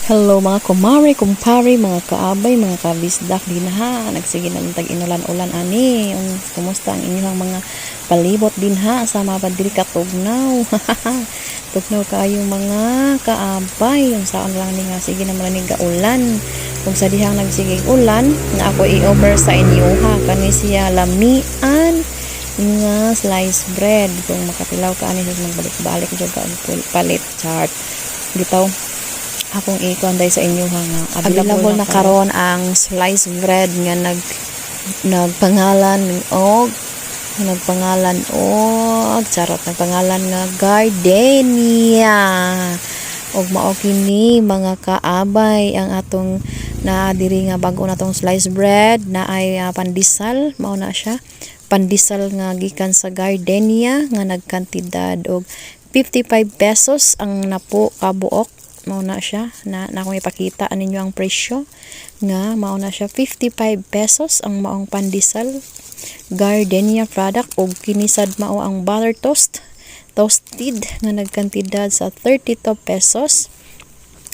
Hello, mga kumare, kumpare, mga kaabay, mga kabisdak dinha. Nagsige na tag inulan-ulan ani. Kumusta ang inyong mga palibot dinha sa mga diri katugnaw? Tugnaw kaayo, mga kaabay. Unsaon lang ni nga sige naman ni ulan. Kung sa dihang nagsigig ulan, na ako i-offer sa inyo ha, kani siya lamian nga slice bread. Kung makatilaw ka ani, magbalik-balik jud ka og palit chart. Bitaw akong ikuan sa inyo ha nga available na karon ang slice bread nga nagpangalan og charot, nagpangalan nga Gardenia. Og mao kini, mga kaabay, ang atong naa diri nga bag-o natong slice bread na ay pandesal. Mao na siya, pandesal nga gikan sa Gardenia nga nagkantidad og 55 pesos ang napo kabuok. Mao na siya na, na akong ipakita ninyo ang presyo nga mao na siya, 55 pesos ang maong pandesal Gardenia product. Og kini sad mao ang butter toast toasted nga nagkantidad sa 32 pesos.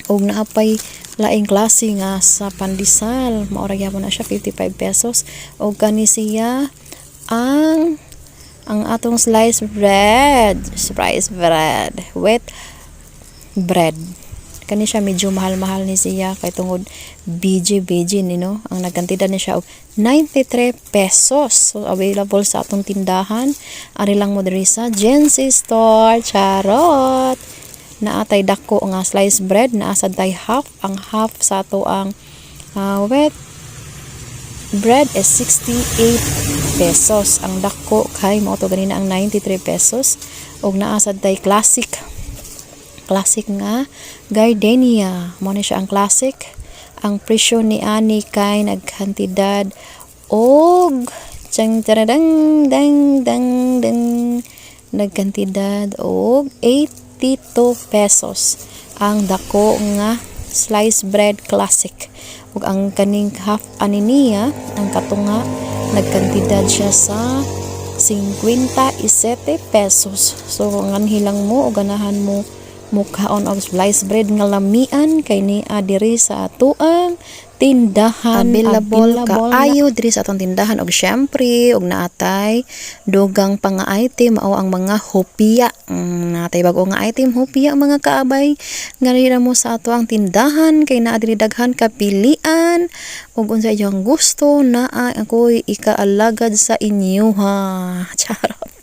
Og naapay laing klase nga sa pandesal, mao ra gyapon na siya, 55 pesos. Og kani siya ang atong slice bread, wheat bread. Kani siya medyo mahal-mahal ni siya kay tungod BG BG ni, no? Ang nagkantidad ni siya og 93 pesos. So available sa atong tindahan, ari lang mo diri sa Gen Store, charot. Naatay dako nga slice bread, naa sad tay half. Ang half sa ato ang wheat bread is 68 pesos. Ang dako kay mao to ganina ang 93 pesos. Ug naa sad tay classic, classic nga Gardenia. Mao ni siya ang classic. Ang presyo ni ani kay nagkantidad og chang taradang dang dang dang, nagkantidad og 82 pesos ang dako nga slice bread classic. Ug ang kaning half ani niya, ang katunga, nagkantidad siya sa 57 pesos. So nganhi lang mo o ganahan mo mukaon og slice bread nga lamian kay naa diri sa atoang tindahan. Available kaayo diri sa atong tindahan. Og syempre og naatay dugang pa nga item, mao ang mga hopia. Naatay bag-o nga item, hopia, mga kaabay. Ngari mo sa ato ang tindahan kay naa diri daghan kapilian ug unsa inyong gusto, naa ako'y ikaalagad sa inyo ha, charot.